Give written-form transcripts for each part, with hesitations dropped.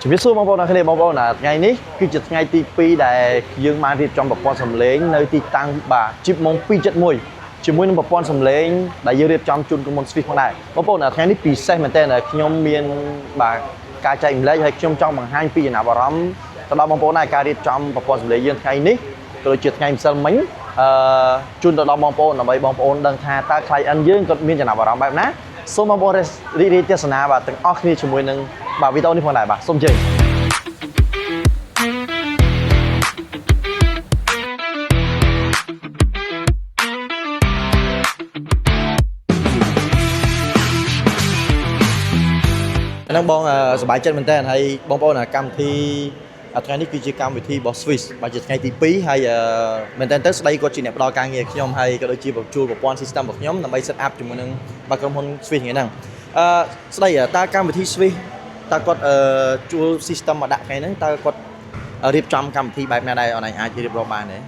ជំរាបសួរបងប្អូនអ្នកគ្នាបងប្អូនណាថ្ងៃនេះគឺជាថ្ងៃទី2ដែលយើងបានរៀបចំប្រព័ន្ធសំឡេងនៅទីតាំងបាទជីបម៉ុង271ជាមួយនឹងប្រព័ន្ធសំឡេងដែលយើងរៀបចំជូនក្រុមហ៊ុន Swiss ផងដែរបងប្អូនណាថ្ងៃនេះពិសេសមែនទែនដែលខ្ញុំមានបាទការចែកម្លែកហើយខ្ញុំចង់បង្ហាញពីចំណាប់អារម្មណ៍ទៅដល់បងប្អូនដែរការរៀបចំប្រព័ន្ធសំឡេងយើងថ្ងៃនេះក៏ដូចជាថ្ងៃម្សិលមិញអឺជូនទៅដល់បងប្អូនដើម្បីបងប្អូនដឹងថាតើ client យើងគាត់មានចំណាប់អារម្មណ៍បែបណាសូមបងប្អូនរីករាយទស្សនាបាទទាំងអស់គ្នាជាមួយនឹងបាទវីដេអូនេះផងដែរបាទសូមអញ្ជើញ អាហ្នឹងបងសប្បាយចិត្តមែនតើហើយបងប្អូនអាកម្មវិធីអាថ្ងៃនេះគឺជាកម្មវិធីរបស់ Swiss បាទជាថ្ងៃទី2ហើយមែនតើទៅស្ដីគាត់ជាអ្នកផ្ដល់ការងារខ្ញុំហើយក៏ដូចជាបញ្ជួលប្រព័ន្ធ system របស់ខ្ញុំដើម្បី set up ជាមួយនឹងបាទក្រុមហ៊ុន Swiss ថ្ងៃហ្នឹងអឺស្ដីតើកម្មវិធី Swiss តើគាត់ជួល system មកដាក់ថ្ងៃហ្នឹងតើគាត់រៀបចំកម្មវិធីបែបណាដែរអនឡាញអាចរៀបរាប់បានទេ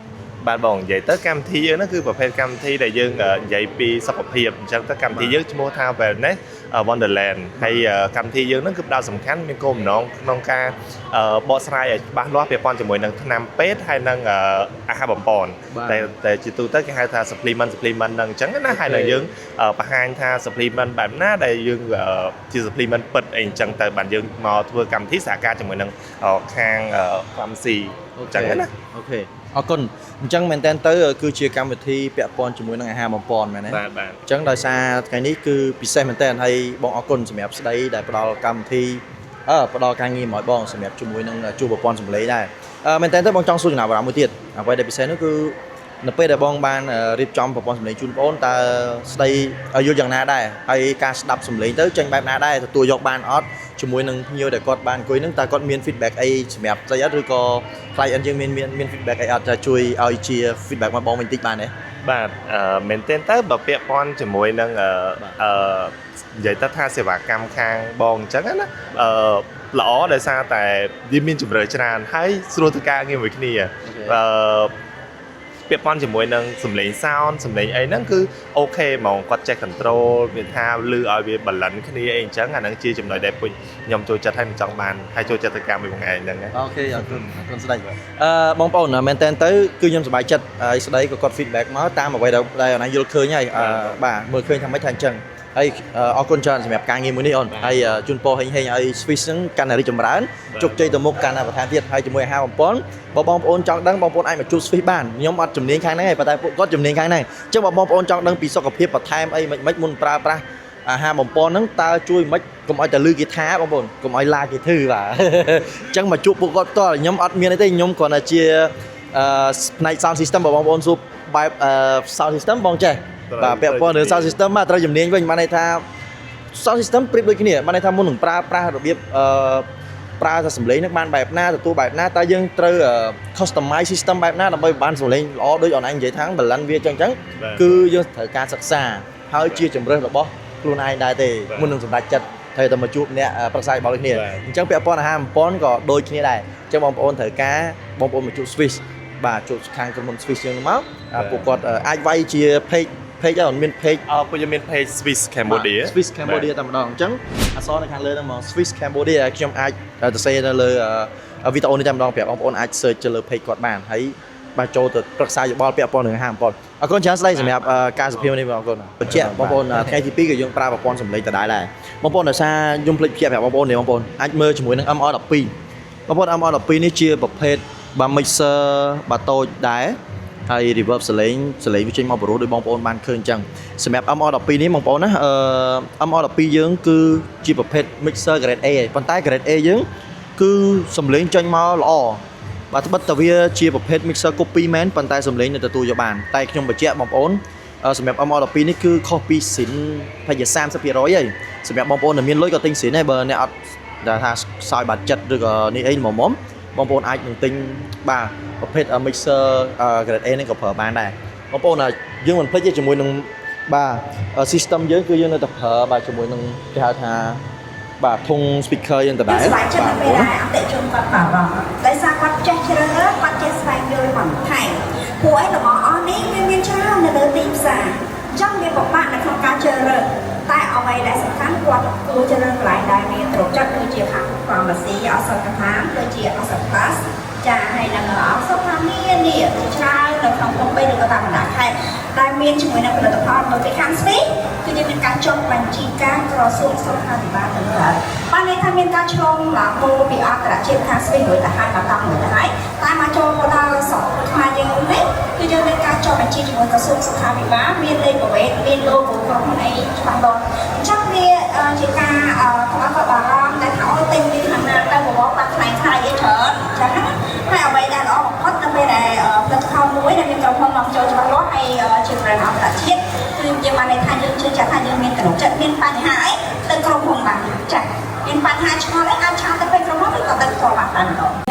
បាទបងនិយាយទៅកម្មវិធីយើងហ្នឹងគឺប្រភេទកម្មវិធីដែលយើងនិយាយពីសុខភាពអញ្ចឹងទៅកម្មវិធីយើងឈ្មោះថា Wellness Wonderland ហើយកម្មវិធីយើងហ្នឹងគឺផ្ដោតសំខាន់មានគោលបំណងក្នុងការបកស្រាយឲ្យច្បាស់លាស់ពាក់ព័ន្ធជាមួយនឹងថ្នាំពេទ្យហើយនិងអាហារបំប៉ន បាទ តែតែជាទូទៅគេហៅថា supplement supplement ហ្នឹងអញ្ចឹងណាហើយនឹងយើងបង្ហាញថា supplement បែបណាដែលយើងជា supplement ពិតអីអញ្ចឹងទៅបានយើងមកធ្វើកម្មវិធីសហការជាមួយនឹងខាង pharmacy អញ្ចឹងណា OK អរគុណអញ្ចឹងមែនតើទៅគឺជាកម្មវិធីពាក់ព័ន្ធជាមួយនឹងអាហារបំប៉នមែនទេ បាទបាទ អញ្ចឹងដោយសារថ្ងៃនេះគឺពិសេសមែនតើហើយបងអរគុណសម្រាប់ស្ដីដែលផ្ដល់កម្មវិធីផ្ដល់ការងារមកឲ្យបងសម្រាប់ជាមួយនឹងជួបប្រព័ន្ធសម្លេងដែរមែនតើទៅបងចង់សួរចំណាប់អារម្មណ៍មួយទៀតអ្វីដែលពិសេសនោះគឺនៅពេលដែលបងបានរៀបចំប្រព័ន្ធសម្លេងជូនបងប្អូនតើស្ដីយល់យ៉ាងណាដែរហើយការស្ដាប់សម្លេងទៅចេញបែបណាដែរទទួលយកបានអត់ជាមួយនឹងភ្ញៀវដែលគាត់បានអង្គុយហ្នឹងតើគាត់មាន feedback អីសម្រាប់ស្ដីអត់ឬក៏ client យើងមាន feedback អីអត់ចាជួយឲ្យជា feedback មកបងវិញតិចបានទេ បាទមែនទែនទៅបើពាក់ព័ន្ធជាមួយនឹងអឺអឺនិយាយទៅថាសេវាកម្មខាងបងអញ្ចឹងណាអឺល្អដោយសារតែវាមានជម្រើសច្រើនហើយស្រួលធ្វើការងារមួយគ្នាអឺពាក់ព័ន្ធជាមួយនឹងសំឡេង sound សំឡេងអីហ្នឹងគឺ OK ហ្មងគាត់ចេះ control មានថាលឺឲ្យវា balance គ្នាអីអញ្ចឹងអាហ្នឹងជាចំណុចដែលពុញខ្ញុំចូលចិត្តហើយមិនចង់បានហើយចូលចិត្តធ្វើការមួយបងឯងហ្នឹងណា OK អរគុណអរគុណស្ដេចបងប្អូនមែនតើទៅគឺខ្ញុំសប្បាយចិត្តហើយស្ដីក៏គាត់ feedback មកតាមអ្វីដែលអូនឯងយល់ឃើញហើយបាទមើលឃើញថាម៉េចថាអញ្ចឹងហើយអរគុណច្រើនសម្រាប់ការងារមួយនេះអូនហើយជូនពរហេងហេងឲ្យ Swiss ហ្នឹងកាន់តែរីកចម្រើនជោគជ័យទៅមុខកាន់តែបន្ថែមទៀតហើយជាមួយអាហារបំពន់បើបងប្អូនចង់ដឹងបងប្អូនអាចមកជួប Swiss បានខ្ញុំអត់ជំនាញខាងហ្នឹងទេប៉ុន្តែពួកគាត់ជំនាញខាងហ្នឹងអញ្ចឹងបើបងប្អូនចង់ដឹងពីសុខភាពបន្ថែមអីមិនមុនប្រើប្រាស់អាហារបំពន់ហ្នឹងតើជួយមិនកុំឲ្យតែលឺគេថាបងប្អូនកុំឲ្យឡាគេធឺបាទ អញ្ចឹងមកជួបពួកគាត់ផ្ទាល់ខ្ញុំអត់មានអីទេខ្ញុំគ្រាន់តែជាអឺផ្នែក sound system បើបងប្អូនសួរបែបអឺ sound system បងចេះបាទពាក់ព័ន្ធនឹង sound system បាទត្រូវជំនាញវិញបានន័យថា sound system ប្រៀបដូចគ្នាបានន័យថាមុននឹងប្រើប្រាស់របៀបអឺប្រើតែសំឡេងនឹងបានបែបណាទទួលបែបណាតើយើងត្រូវ customize system បែបណាដើម្បីបានសំឡេងល្អដូចអនឡាញនិយាយថា balance វាចឹងចឹងគឺយើងត្រូវការសិក្សាហើយជាជំរើសរបស់ខ្លួនឯងដែរទេមុននឹងសម្រេចចិត្តត្រូវតែមកជួបអ្នកប្រឹក្សាយោបល់ដូចគ្នាអញ្ចឹងពាក់ព័ន្ធអាហារបំពន់ក៏ដូចគ្នាដែរអញ្ចឹងបងប្អូនត្រូវការបងប្អូនមកជួប Swiss បាទជួបខាងក្រុមហ៊ុន Swiss យើងមកពួកគាត់អាចវាយជា page page អត់មាន page អឺពួកយើងមាន page Swiss Cambodia បាទ Swiss Cambodia តែម្ដងអញ្ចឹងអក្សរនៅខាងលើហ្នឹងហ្មង Swiss Cambodia ខ្ញុំអាចទៅសេនៅលើវីដេអូនេះតែម្ដងប្រាប់បងប្អូនអាច search ទៅលើ page គាត់បានហើយបាទចូលទៅប្រឹក្សាយោបល់ពាក់ព័ន្ធនឹងអាហារបំពន់អរគុណច្រើនស្ដីសម្រាប់ការសភានេះបងអរគុណបញ្ជាក់បងប្អូនថ្ងៃទី2ក៏យើងប្រើប្រព័ន្ធសំឡេងដដែលដែរបងប្អូនដោយសារខ្ញុំភ្លេចបញ្ជាក់ប្រាប់បងប្អូននេះបងប្អូនអាចមើលជាមួយនឹង MR12 បងប្អូន MR12 នេះជាប្រភេទបាទ mixer បាទតូចដែរហើយ reverb សលេងសលេងវាចេញមកប្រុសដោយបងប្អូនបានឃើញអញ្ចឹងសម្រាប់ MR12 នេះបងប្អូនណាMR12 យើងគឺជាប្រភេទ mixer grade A ឯងប៉ុន្តែ grade A យើងគឺសំឡេងចេញមកល្អបាទត្បិតតែវាជាប្រភេទ mixer copy មែនប៉ុន្តែសំឡេងនៅទទួលយកបានតែខ្ញុំបញ្ជាក់បងប្អូនសម្រាប់ MR12 នេះគឺខុសពីស៊ីនប្រហែលជា30%ហើយសម្រាប់បងប្អូនដែលមានលុយក៏ទិញស៊ីនដែរបើអ្នកអត់ដែលថាខ្សោយបាត់ចិត្តឬក៏នេះអីមុំៗបងប្អូនអាចនឹងទិញបាទប្រភេទ mixer grade A នេះក៏ប្រើបានដែរបងប្អូនយើងមិនភ្លេចទេជាមួយនឹងបាទ system យើងគឺយើងនៅតែប្រើបាទជាមួយនឹងគេហៅថាបាទធុង speaker យើងដដែល សប្បាយចិត្តនៅពេលដែលអតិថិជនគាត់បារម្ភដោយសារគាត់ចេះជ្រើសរើសគាត់ចេះស្វែងយល់បន្ថែមព្រោះអីរបស់អស់នេះវាមានច្រើននៅលើទីផ្សារអញ្ចឹងវាពិបាកនៅក្នុងការជ្រើសរើសតែអ្វីដែលសំខាន់គាត់គួរជ្រើសរើសកន្លែងដែលមានត្រចិត្តដូចជាខាង pharmacy អស មានជាមួយនឹងផលិតផលមកពីខាងស្វីសគឺយើងមានការចុះបញ្ជីការក្រសួងសុខាភិបាលទៅហើយបានន័យថាមានការឆ្លងឡាបូពីអន្តរជាតិខាងស្វីសរួចទៅហើយមកតង់រួចទៅហើយតែមកចូលមកដល់ស្រុកខ្មែរយើងនេះគឺយើងមានការចុះបញ្ជីជាមួយក្រសួងសុខាភិបាលមានលេខប្រវេទមាន logo ក្រុមហ៊ុនអីច្បាស់លាស់អញ្ចឹងវាជាការកុំឲ្យគាត់បារម្ភតែថាអូទិញពីខាងណាទៅបបរបាត់ខ្លាំងខ្លាយអីច្រើនអញ្ចឹងណាហើយអ្វីដែលល្អបំផុតនៅពេលដែលផលិតផលមួយដែលមានក្រុមហ៊ុននាំចូលច្បាស់លាស់ហើយជា brand អន្តរជាតិគឺយើងបានន័យថាយើងជឿជាក់ថាយើងមានទំនុកចិត្តមានបញ្ហាអីទៅក្រុមហ៊ុនបានចា៎មានបញ្ហាឆ្ងល់អីអាច chat ទៅពេលក្រុមហ៊ុនឬក៏ទៅផ្ទាល់បានតែម្ដង។